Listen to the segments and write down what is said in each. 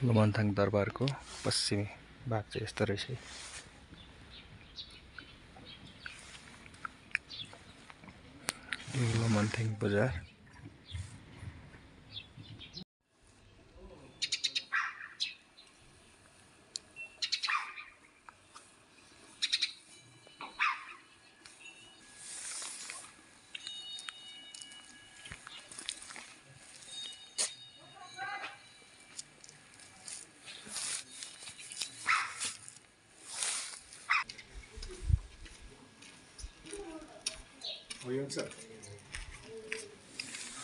लमनथाङ दरबारको पश्चिमी भाग चाहिँ यस्तो रहेछ। यो लमनथाङ बजार।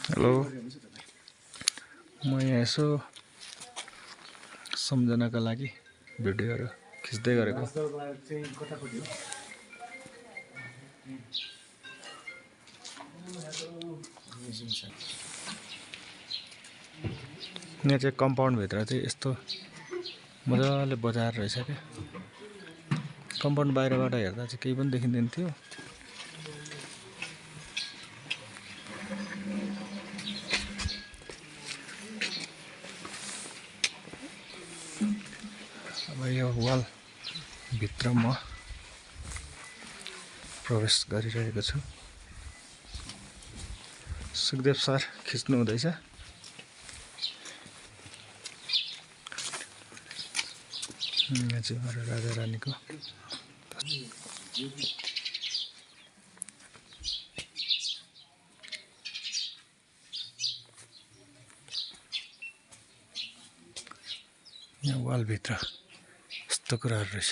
हेलो, म यहाँ यसो सम्झनाका लागि भिडियोहरू खिच्दै गरेको। यहाँ चाहिँ कम्पाउन्डभित्र चाहिँ यस्तो मजाले बजार रहेछ क्या। कम्पाउन्ड बाहिरबाट हेर्दा चाहिँ केही पनि देखिँदैन थियो। अब यो वाल भित्र म प्रवेश गरिरहेको छु। सुखदेव सर खिच्नु हुँदैछ। यहाँ चाहिँ हाम्रो राजा रानीको यहाँ वालभित्र यस्तो कुराहरू रहेछ।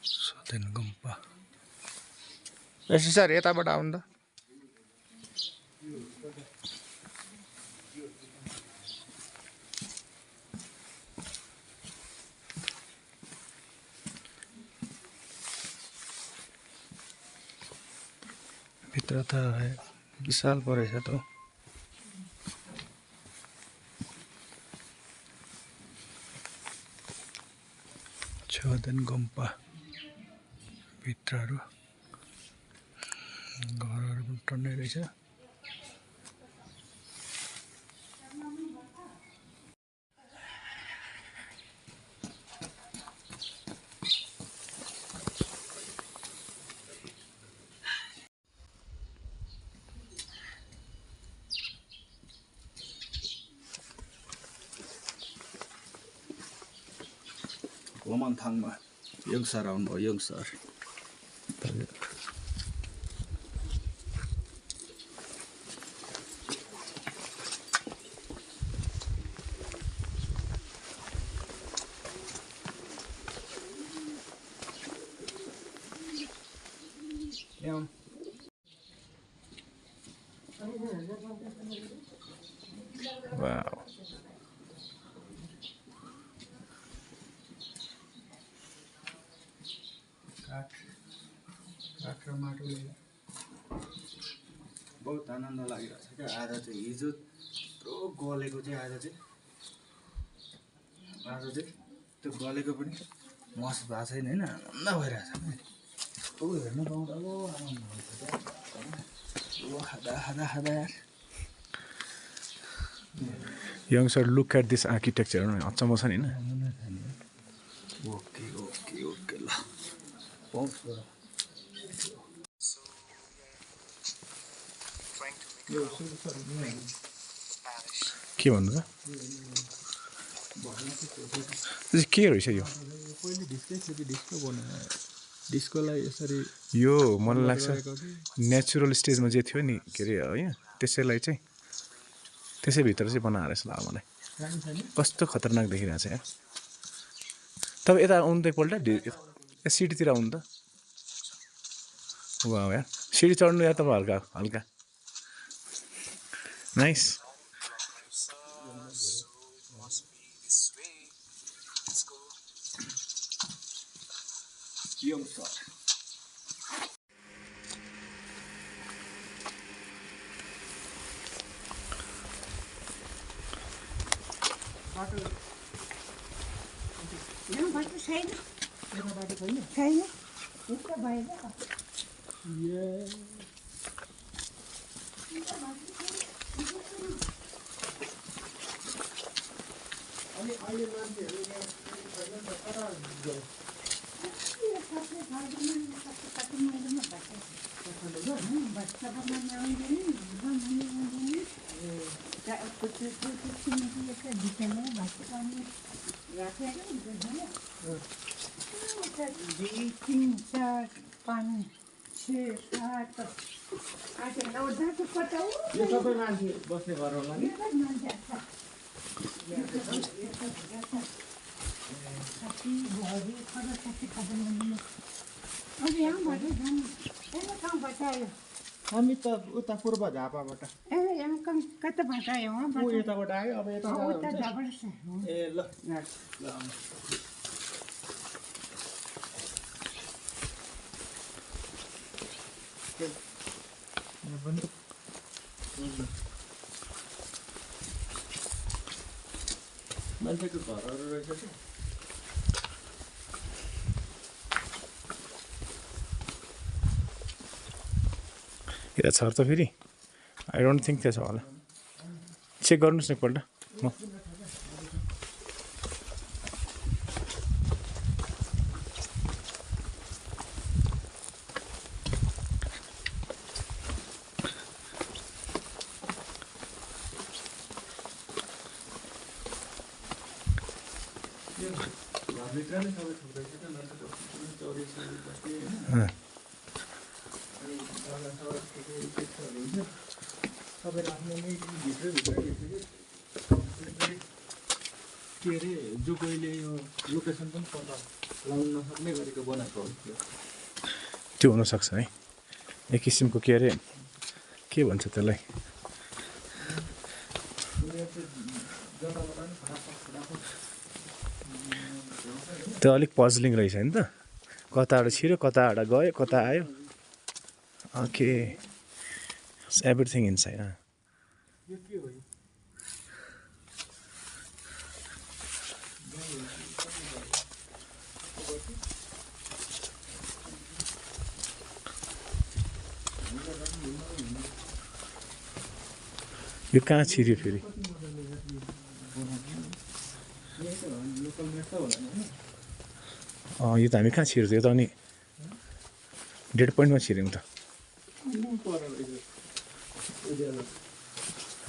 सोतेन गुम्पा। यसो सर यताबाट आउनु त। भित्र त विशाल परेछ त। छोदेन गुम्पा भित्रहरू घरहरू पनि टन्नै रहेछ। लमनथाङमा योङ सर आउनुभयो। Yong sir wow. काठ र माटोले बहुत आनन्द लागिरहेछ क्या। आज चाहिँ हिजो यत्रो गलेको चाहिँ आज चाहिँ त्यो गलेको पनि मस भएको छैन होइन। आनन्द भइरहेछ। यस्तो हेर्नु पाउँदा अब आनन्द भन्छ क्या। खाँदा खाँदा खाँदा यार। Yong sir look at this architecture अचम्म छ नि होइन। ओके ओके ओके ल पाउँछ। के भन्नु त? के रहेछ यो? पहिले डिस्कै थियो कि डिस्को बनायो। डिस्कोलाई यसरी यो मलाई लाग्छ नेचुरल स्टेजमा जे थियो नि के अरे होइन त्यसैलाई चाहिँ त्यसैभित्र चाहिँ बनाएर जस्तो लाग्यो मलाई। कस्तो खतरनाक देखिरहेको छ यार। तपाईँ यता आउनु त एकपल्ट सिटीतिर आउनु त। वा यार सिडी चढ्नु या तपाईँ हल्का हल्का नाइस। यो सबै मान्छे बस्ने घर होला नि हामी त उता पूर्व झापाबाट ऊ यताबाट आयो अब यता ए ल मान्छेको घरहरू रहेछ कि यता छ त फेरि आई डोन्ट थिङ्क त्यो छ होला चेक गर्नुहोस् न एकपल्ट म घरभित्र नै सबै थुप्रै छ त चौरिसहरू बस्ने सबै आफ्नो नै भित्रभित्रै के अरे जो कोहीले यो लोकेसन पनि पत्ता लगाउन नसक्ने गरेको बनाएको हो त्यो हुनसक्छ है एक किसिमको के अरे के भन्छ त्यसलाई त्यो अलिक पजलिङ रहेछ नि त कताबाट छिर्यो कताबाट गयो कता आयो ओके एभ्रिथिङ इनसाइड यो के हो यो कहाँ छिर्यो फेरि यो त हामी कहाँ छिर्यो यो त अनि डेड पोइन्टमा छिर्यौँ त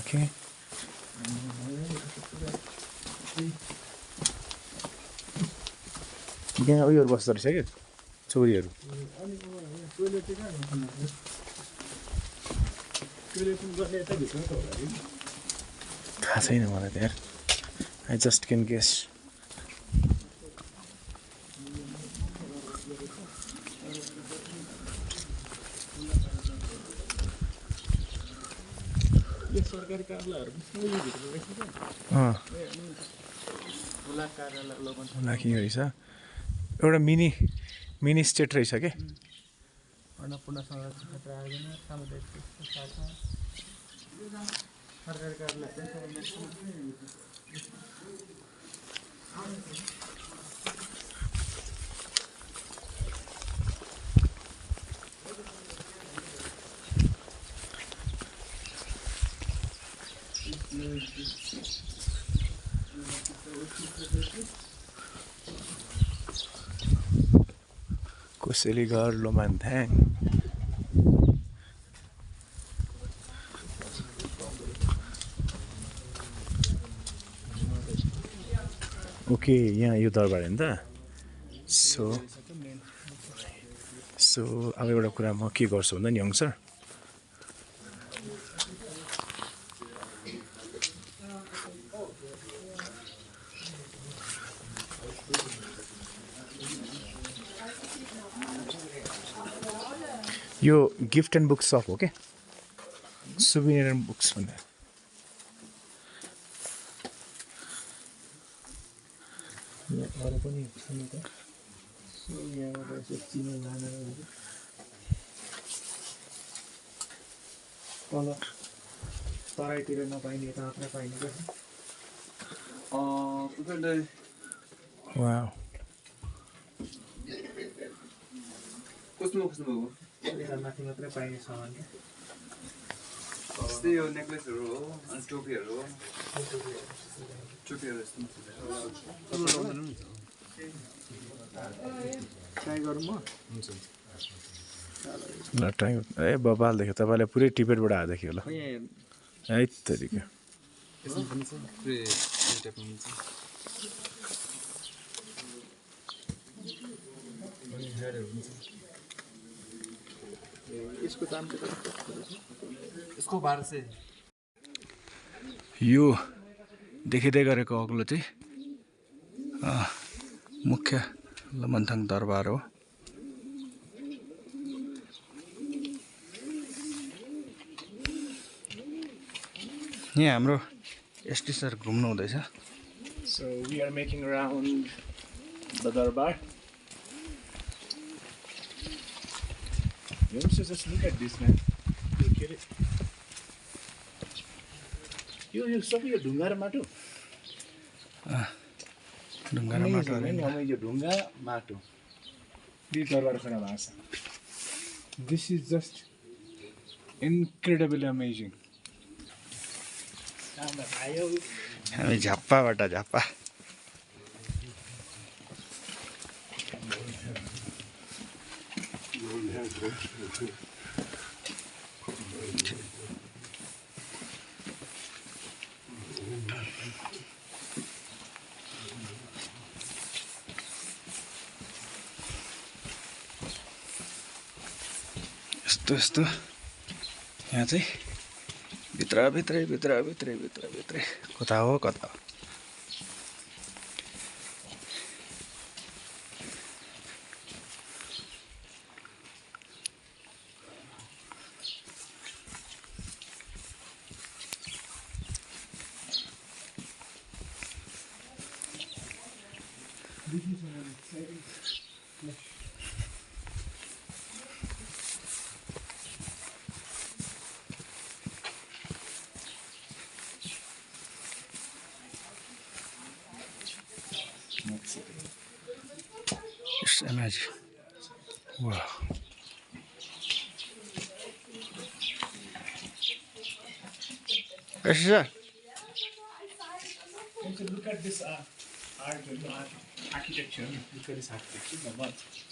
ओके यहाँ उयोहरू बस्दो रहेछ क्या चोरीहरू थाहा छैन मलाई त यार आई जस्ट क्यान गेस सरकारी कार्यालयहरू रहेछ एउटा मिनी स्टेट रहेछ क्या अन्नपूर्ण संरक्षण क्षेत्र आयोजना सामुदायिक शाखा सरकारी कार्यालय Kusiligar Lomanthang. ओके यहाँ यो दरबार हैन त सो अब एउटा कुरा म के गर्छु भन्दा नि यङ सर यो गिफ्ट एन्ड बुक शप हो के सुभिनियर एन्ड बुक्स भन्दा अरू पनि छन् त सो यहाँबाट चिनो लाने तल तराईतिर नपाइने यता मात्र पाइने क्या वाउ कस्तो यता माथि मात्रै पाइने सामान क्या जस्तै यो नेक्लेसहरू हो अनि टोपीहरू हो टोपीहरू यस्तो ट्राई गरौँ म ल ट्राई ए बबाल देख्यो तपाईँलाई पुरै टिपेटबाट हात देखियो होला यहाँ है तरिका यसमा पनि छ पुरै यो टाइपमा पनि छ अनि हेडहरू पनि छ यसको दाम चाहिँ कति यसको 1200 यो देखिँदै गरेको अग्लो चाहिँ मुख्य लमनथाङ दरबार हो यहाँ हाम्रो एसटी सर घुम्नु हुँदैछ so we are making round the Durbar just look at this man के अरे यो सबै यो ढुङ्गा र माटो ढुङ्गा र माटो यो ढुङ्गा माटो यो दरबार खडा भएको छ this is just incredibly amazing हामी झाप्पाबाट झाप्पा यस्तो यस्तो यहाँ चाहिँ भित्रै कता हो Just imagine. Wow. Yes, sir. Look at this art, architecture. Look at this architecture.